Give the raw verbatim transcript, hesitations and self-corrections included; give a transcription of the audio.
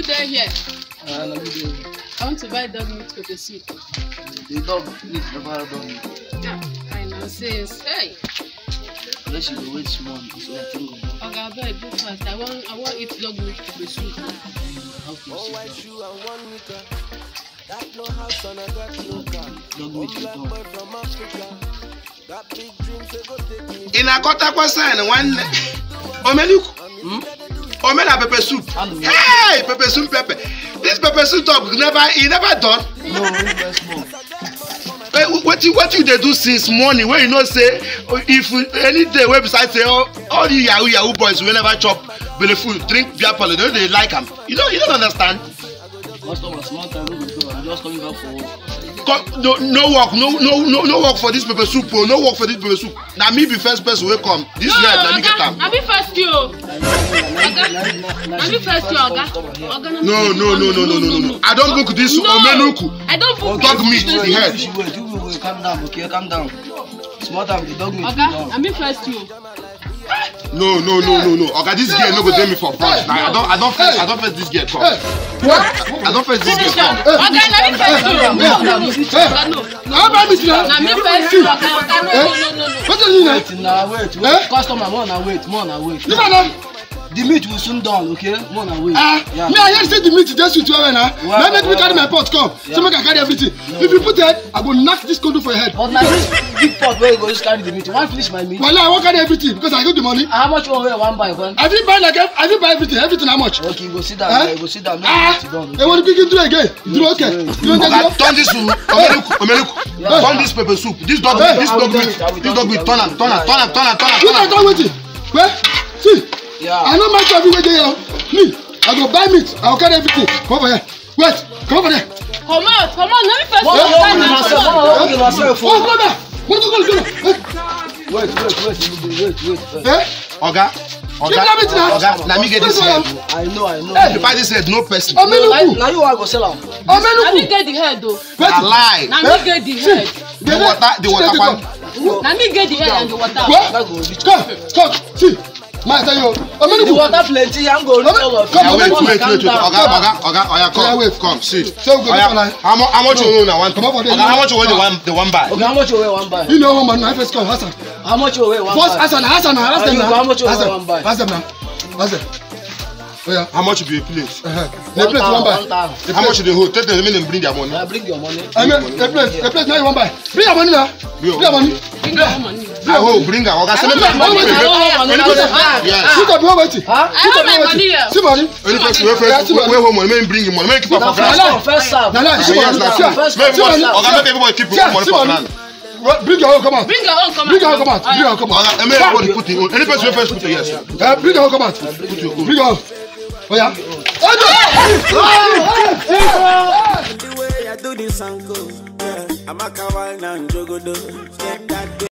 Stay here. Uh, no, you dey. I want to buy dog meat pepper soup. The dog meat, never dog meat. Yeah, I know. Since, hey. Unless you go wait small, so I think of. Oga, abeg, do fast. I wan, I wan eat dog meat pepper soup. How to see that? Dog meat pepper soup. Ị na-akọtakwa sign nwanne. Omeluku. Omena pepper soup. Hey, pepper soup pepper. This pepper soup talk never, e never done. No, no, no, small. Eh, wh- what you, what you dey do since morning when you know say, oh, if you- any day wey beside say all, all the yahoo yahoo boys wey never chop belle full drink beer parlour, they no dey like am. You don't, you don't understand. Customer, small time wey we go. I'm just coming back for work. Come, no, no work, no, no, no, no work for this pepper soup. Oh, no work for this pepper soup. Na me be first person wey come. This red, na me get am. Na me first you. Oga, na me first you, Oga. Oga, na me No, first no, you. No, no, no, no, no, no. I don't book this No. Omenuku. I don't book Dog this meat, the place. Head. Wait, wait, wait, wait, calm down, okay, calm down. Small time, the dog meat. Oga, na me first you. No, no, no, no, no. Oga, this girl no go take me for front. Now, I don't, I don't face, I don't face this girl come. What? I don't face this girl come. Oga, na me first you. Oga, no. How about me now? Na me first you. Oga, Oga, no, no, no, no, no. What do you mean? Wait, now, wait, wait. Eh? Customer, more now, wait, more now, wait. You know, The meat will soon done, okay? More na wait. Ah, yeah. Me, I hear say the meat dey sweet well well na. Well, Na make me well, carry my well. Pot come. Yeah. So make I carry everything. No. If you put head, I go knock this kondo for your head. But na this big pot wey you go use carry the meat. You wan finish my meat? Well, I wan carry everything because I get the money. How much one wey you wan buy, kwan? I fit buy like ev- I fit buy everything. Everything how much? Okay, you go sit down. Eh? You go sit down. Make Ah, the meat done. They want to begin do again. Do okay. Wait. You want to Oga, turn this to Omeluku, Omeluku. Yeah. Turn this pepper soup. This dog, Hey. This dog meat. This dog meat. Turn am, turn am, turn am, turn am, turn am, You turn am. Don't do wetin? Well, see, Yeah. I no mind every wey dey here. Me, I go buy meat. I go carry everything. Come over here. Wait, come over there. Come out, come out. Let me first What come you want out. Come out. What you want? Oh, come here. What you gonna do? Wait, wait, wait, wait, wait, wait. Eh? Oga, Oga, Give me everything now. Oga, na me get this This one. Head. I know, I know. Hey. If I this head, no person. Omenuku. Now you want to go sell am. Omenuku. Na me get the head though. Wait. Na lie. Na me get the See, head. The water, the water one. Na me get the head and the water. What? Come, come, see. Ma tell you, Omenuku. The water plenty, I'm going to Omenuku, come, Omenuku, wait, wait, wait, wait. Oga, Oga, Oga, Oya, come, Yeah, wait. Come, see. So we go Oya, for line. How mu- how much you own? I want. Come up for there. Oga, how much you own? The one, the one buy. Oga, how much you own? One buy. You know how much? I first come, Hassan. How much you own? One First, buy. Hassan, Hassan, ask them How now. Much you own? Ask them. One buy. Ask them now. Ask them. Oh yeah. How much be a plate? Uh-huh. The plate one buy. One thousand. How much they hold? Tell them, make them bring their money. I bring your money. I mean, the plate, the plate now you want buy. Bring your money now. Bring your money. Bring your money. I hope bring am. Oga, say make I want my money. Anybody? Yes. Look at me, wait. Huh? I want my money here. See money. Any person wey first, Yeah, see money. Wey hold money, make him bring him money, make him keep am for ground. First come, first serve. Na lie, see Yes, money. na. See Make money. everybody, make everybody keep Yeah, money see for money. Ground. What? Bring your own come out. Bring your own come out. Bring your own come out. Bring your own come out. Oga, make everybody put him own. Any person wey first put it, yes. Eh, bring your own come out. Bring your own. Oh yeah. The way I do this uncle, yeah. I'm a kawal now, jogodo. Step that